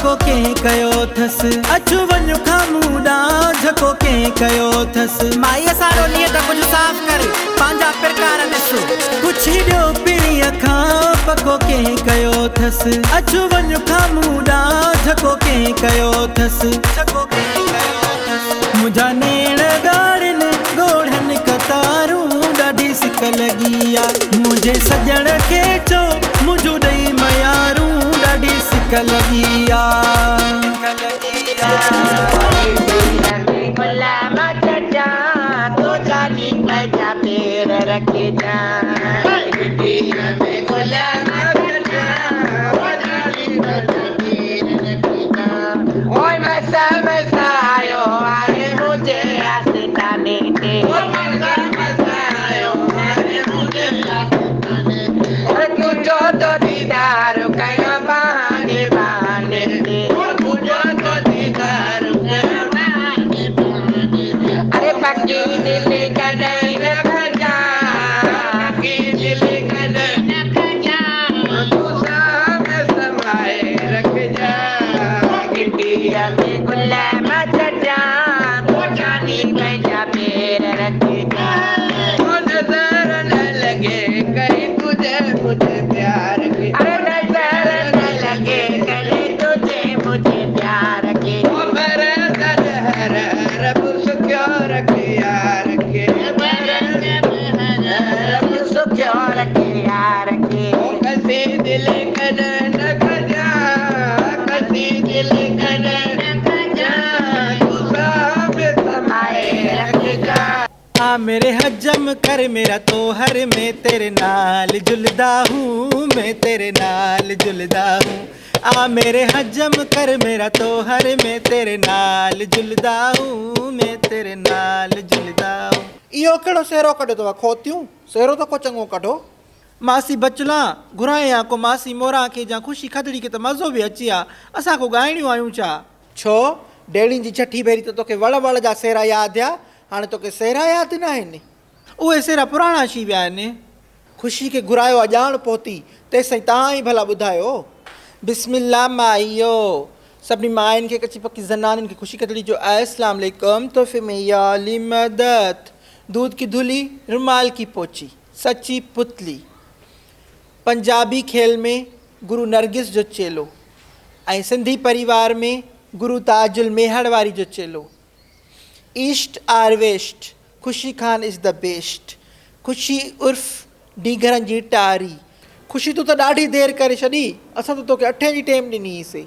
پڪو ڪنهن ڪيو ٿس. اچ وڃ کان مون ڏانهن جهڪو ڪنهن ڪيو ٿس. مائي اسان ڏو نيت ڪجهه صاف ڪر پنهنجا پرڪار ڏس. پڇي ڏيو پرينء کان پڪو ڪنهن ڪيو ٿس. اچ وڃ کان مون ڏانهن جهڪو ڪنهن ڪيو ٿس. منهنجا نيڻ ڳاڙهن ڳوڙهن قطارون ڏاڍي سڪ لڳي آ. منهنجي سڄڻ کي چئو منهنجون ڏئي ميارون ڏاڍي سڪ لڳي آ. आ मेरे हजम कर मेरा तोहर मैं तेरे नाल जुलदा हूँ मैं तेरे नाल जुलदा हूँ। आ मेरे हजम कर मेरा तोहर मैं तेरे नाल जुलदा हूँ मैं तेरे नाल जुलदा हूँ। इहो कहिड़ो सेहरो कढियो अथव खोतियूं? सेहरो त को चङो कढो। मासी बचला घुराए हा को मासी मोरा खे जा ख़ुशी खदड़ी खे त मज़ो बि अचे हा, असां को ॻाइणियूं आहियूं छा? छो? डेड़ियुनि जी छठी भेरी त तोखे वड़ वड़ जा सेहरा यादि आ, हाणे तोखे सेहरा यादि न आहिनि? उहे सेहरा पुराणा थी विया आहिनि। ख़ुशी खे घुरायो आहे ॼाण पहुती, तेसिताईं तव्हां ई भला ॿुधायो। बिस्मिल्लाह माइयो, सभिनी माइनि खे कची पकी ज़नाननि खे ख़ुशी खदड़ी जो अस्सलाम वालेकुम। तोहफ़े में या अली मदद, दूध की धुली रुमाल की पोची, सची पुतली। पंजाबी खेल में गुरु नरगिस जो चेलो ऐं सिंधी परिवार में गुरु ताजुल मेहड़ वारी जो चेलो। East or west, Khushi Khan is the best. Khushi उर्फ़ डींगरनि जी टारी। ख़ुशी तूं त ॾाढी देरि करे छॾी, असां त तोखे अठे जी टेम ॾिनी हुईसीं।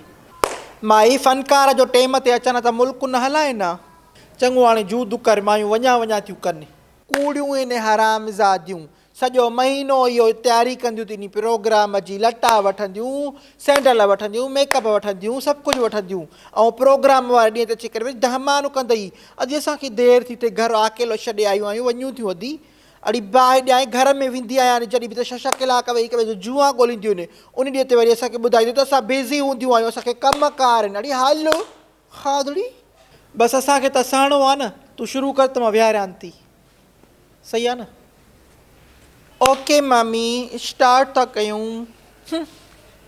माई फ़नकार जो टेम ते अचनि त मुल्क न हलाइनि हा। चङो हाणे जूद कर, मायूं वञा वञा थियूं कनि। कूड़ियूं आहिनि हरामज़ादियूं, सॼो महीनो इहो तयारी कंदियूं इन प्रोग्राम जी, लटा वठंदियूं, सैंडल वठंदियूं, मेकअप वठंदियूं, सभु कुझु वठंदियूं ऐं प्रोग्राम वारे ॾींहं ते अची करे वरी धमानु कंदई। अॼु असांखे देरि थी थिए, घर अकेलो छॾे आयूं आहियूं, वञूं थियूं अदी। अड़ी बाहि ॾियां, घर में वेंदी आहियां जॾहिं बि त छह छह कलाक वेही करे जुआ ॻोल्हींदियूं आहिनि। उन ॾींहं ते वरी असांखे ॿुधाईंदियूं त असां बिज़ी हूंदियूं आहियूं, असांखे कम कार आहिनि। अड़ी हल खादड़ी, बसि असांखे त सहणो आहे न, तूं शुरू कर त मां विहारियां थी, सही आहे न? ओके मामी, स्टार्ट था कयूं।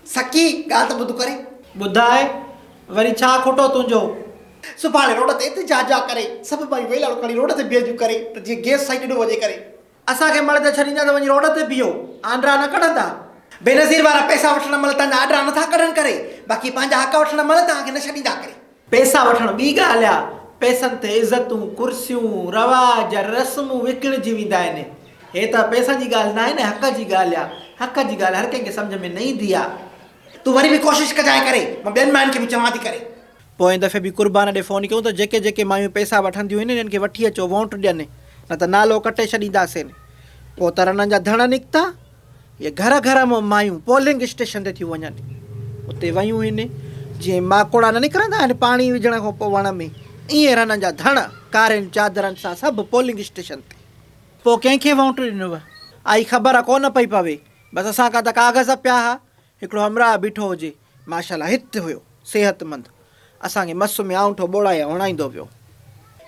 सकी ॻाल्हि त ॿुध करे। ॿुधाए वरी छा खुटो तुंहिंजो? सुभाणे रोड ते एहतिजाज करे सभु मायूं वेलाड़ो खणी रोड ते बीहंदियूं करे त जीअं गैस साईं ॾिनो वञे करे। असांखे मर्द छॾींदा त वञी रोड ते बीहो, आंडरा न कढंदा। बेनज़ीर वारा पैसा वठण महिल तव्हांजा आंडरा नथा कढनि करे, बाक़ी पंहिंजा हक़ वठण महिल तव्हांखे न छॾींदा करे। पैसा वठण ॿी ॻाल्हि आहे, पैसनि ते इज़तूं, कुर्सियूं, रवाज, रस्मूं विकिणिजी वेंदा आहिनि। हे त पैसनि जी ॻाल्हि न आहे न, हक़ जी ॻाल्हि आहे। हक़ जी ॻाल्हि हर कंहिंखे सम्झ में न ईंदी आहे। तूं वरी बि कोशिशि कजांइ करे, मां ॿियनि मायुनि खे बि चवां थी करे। पोएं दफ़े बि कुर्बान ॾे फ़ोन कयूं त जेके जेके मायूं पैसा वठंदियूं आहिनि इन्हनि खे वठी अचो, वोट ॾियनि, न त नालो कटे छॾींदासीं। पोइ त रननि जा धण निकिता, इहे घर घर मां मायूं पोलिंग स्टेशन ते थियूं वञनि। उते वयूं आहिनि, जीअं माकोड़ा न निकिरंदा आहिनि पाणी विझण खां पोइ वण में, ईअं रननि जा धण कारनि चादरनि सां सभु पोलिंग स्टेशन ते। पोइ कंहिंखे वोट ॾिनव? आई ख़बर कोन पई पवे, बसि असां खां त काग़ज़ पिया हुआ। हिकिड़ो हमराह बीठो हुजे, माशाल्लाह हिते हुयो सिहतमंद, असांखे मस में आऊंठो ॿोड़ाए हणाईंदो पियो।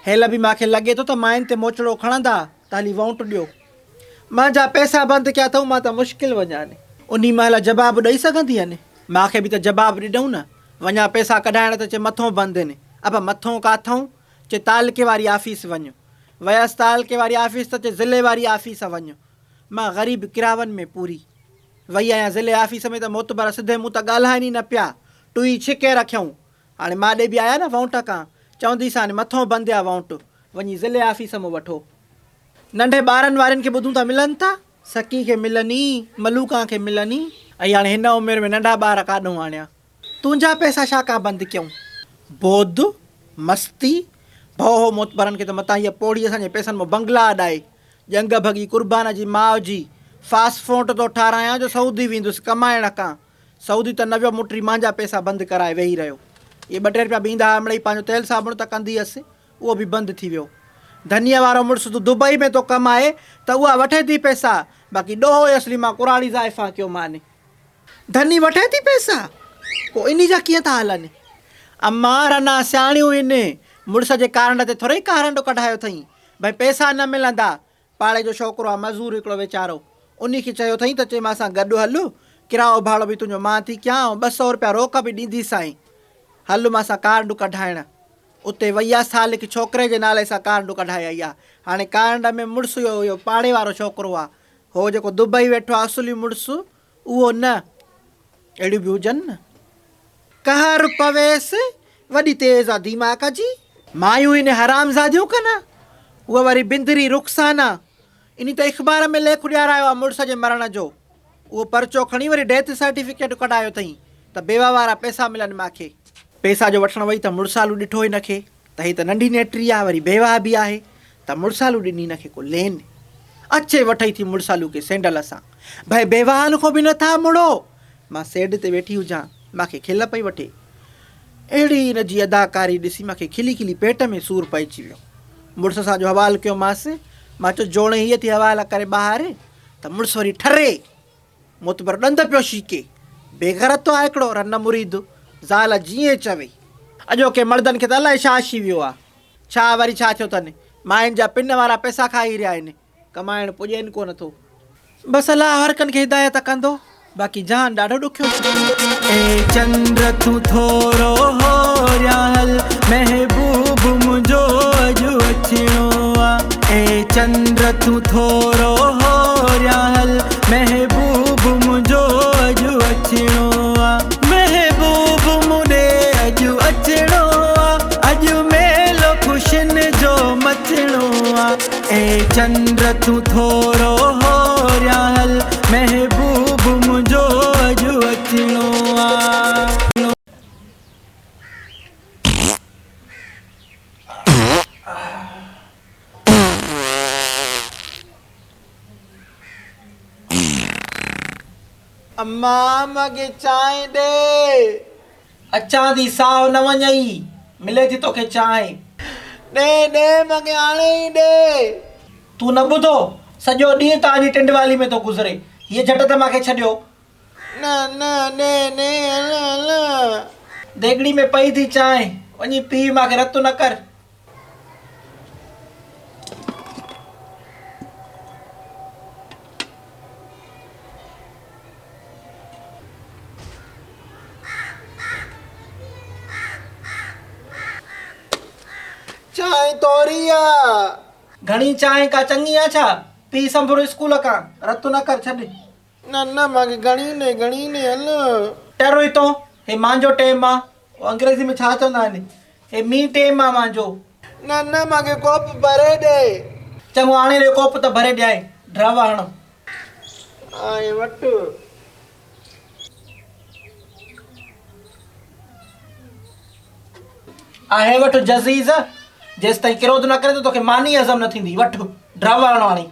हेल बि मूंखे लॻे थो त माइनि ते मोचड़ो खणंदा त हली वोट ॾियो। मुंहिंजा पैसा बंदि कया अथऊं, मां त मुश्किल वञा ने। उन्ही महिल जवाबु ॾेई सघंदी आहिनि? मूंखे बि त जवाबु ॾिनऊं न, وڃان پئسا ڪڍائڻ ته چي مٿو بند هن. ابا مٿو ڪاٿئون؟ چي تعلقي واري آفيس وڃ. ويس تعلقي واري آفيس ته چي ضلعي واري آفيس وڃ. مان غريب ڪراون ۾ پوري. وئي آهيان ضلعي آفيس ۾ ته معتبر سڌي مون ته ڳالهائن ئي نه پيا. ٽوئي ڇڪي رکيائون. هاڻي مان ڏي به آيا نه وونٽ ڪان. چونديسان مٿو بند آ وونٽ. وڃي ضلعي آفيس مون وٺو. ننڍي ٻارن وارين کي ٻڌون ٿا ملن ٿا. سڪي کي ملن ئي، ملوڪان کي ملن ئي. ۽ هاڻي هن عمر ۾ ننڍا ٻار ڪاڏهون آڻيان. تنهنجا پئسا ڇا ڪان بند ڪيون؟ بود، مستي، ڀؤ هو معتبرن کي ته متان هيء پوڙهي اسان جي پئسن مان بنگلا اڏائي. ڄنگهه ڀڳي قربان جي ماء جي. فاسفونٽ ٿو ٺارايان جو سعودي ويندس ڪمائڻ ڪان. سعودي ته نه ويو موٽري مانجا پئسا بند ڪرائي ويهي رهيو. اهي ٻه ٽي رپيا به ايندا هئا مڙئي پنهنجو تيل صابڻ ته ڪندي هيس. اهو به بند ٿي ويو. ڌنيء وارو مڙس ته دبئي ۾ ٿو ڪمائي ته اها وٺي ٿي پئسا، باقي ڏوهه ئي اصلي مان ڪراڙي زائفان ڪيو مان. ڌني وٺي ٿي پئسا، پوء انهي جا ڪيئن ٿا هلن؟ اما رنا سياڻيون هن، مڙس جي ڪارنڊ تي ٿورئي ڪارنڊ ڪڍايو اٿئين، ڀئي پئسا نه ملندا. پاڙي جو ڇوڪرو آ مزور هڪڙو ويچارو، انهي کي چيو اٿئين ته چي مان سان گڏ هل، ڪرايو ڀاڙو به تنهنجو مان ٿي ڪيان ۽ 200 رپيا روڪ به ڏينديسانء. هل مان سان ڪارنڊ ڪڍائڻ. اتي وئي آ سالڪ ڇوڪري جي نالي سان ڪارنڊ ڪڍائي آئي آ. هاڻي ڪارنڊ ۾ مڙس اهو اهو پاڙي وارو ڇوڪرو آ. هو جيڪو دبئي ويٺو آ اصلي مڙس اهو نه. اهڙيون به هجن نه. قهر پويس وڏي تيز آ ديماڪ جي. مايون هن حرامزاديون ڪن. هوء وري بندري رخسانه. انهي ته اخبار ۾ ليک ڏيارايو آ مڙس جي مرڻ جو. اهو پرچو کڻي وري ڊيٿ سرٽيفڪيٽ ڪڍايو اٿئين ته بيوه وارا پئسا ملن ماکي. پئسا جو وٺڻ وئي ته مڙسالو ڏٺو هن کي ته هي ته ننڍي نيٽري آ وري بيواه به آهي ته مڙسالو ڏني هن کي ڪو لين. اچي وٺئي ٿي مڙسالو کي سينڊل سان. ڀئي بيواهن کان به نٿا مڙو. مان سيڊ تي ويٺي هجان ماکي کل پئي وٺي. اهڙي هن جي اداڪاري ڏسي ماکي کلي کلي پيٽ ۾ سور پئجي ويو. مڙس سان جو حوال ڪيومانس. مان چيو جوڻي هيء ٿي حوالا ڪري ٻاهر ته مڙس وري ٺري. معتبر ڏند پيو شيڪي. بيغيرت آ هڪڙو رن مريد. زال جيئن چوي. اڄوڪي مردن کي ته الائي ڇا اچي ويو آ. ڇا وري ڇا ٿيو اٿن. ماين جا پن وارا پئسا کائي رهيا آهن. ڪمائڻ پڄين ڪونه ٿو. بس الله هر ڪن کي هدايت ڪندو. باقي جهان ڏاڍو ڏکيو ٿيو. اي چنڊ تون ٿورو هوريان هل محبوب منهنجو اڄ اچڻو آ اي چنڊ تون ٿورو هوريان هل محبوب منهنجو اڄ اچڻو آ محبوب مون ڏي اڄ اچڻو آ اڄ ميلو خوشين جو مچڻو آ اي چنڊ تون ٿورو هوريان هل محبوب منهنجو اڄ اچڻو آ. اما مگي چانهه ڏي. اچان ٿي ساهه نه وڃئي، ملي ٿي توکي چانهه. ڏي ڏي مگي هاڻي ئي ڏي. تون نه ٻڌو، سڄو ڏينهن توهان جي ٽنڊوالي ۾ ٿو گذري. هيء جهٽ ته مان کي ڇڏيو. نه نه ڏي ڏي هل هل. ديڳڙي ۾ پئي ٿي چانهه، وڃي پيء مان کي رت نه ڪر. چانهه توري آ. گهڻي چانهه ڪا چڱي آ ڇا؟ پي سنڀرو اسڪول کان، رت نه ڪر ڇڏ. نه نه مانکي گهڻي ڏي گهڻي ڏي هل. ٽر هتون، هي مانجو ٽيم آ. انگريزي ۾ ڇا چوندا آهن؟ هي مي ٽيم آ مانجو. نه نه مانکي ڪوپ ڀري ڏي. چڱو آڻي ڏي ڪوپ ته ڀري ڏيانء. ڊرو هڻ. آء وٺ. آهي وٺ جزيز، جيستائين ڪروڌ نه ڪرين ته توکي ماني هضم نه ٿيندي. وٺ، ڊرو هڻ هاڻي.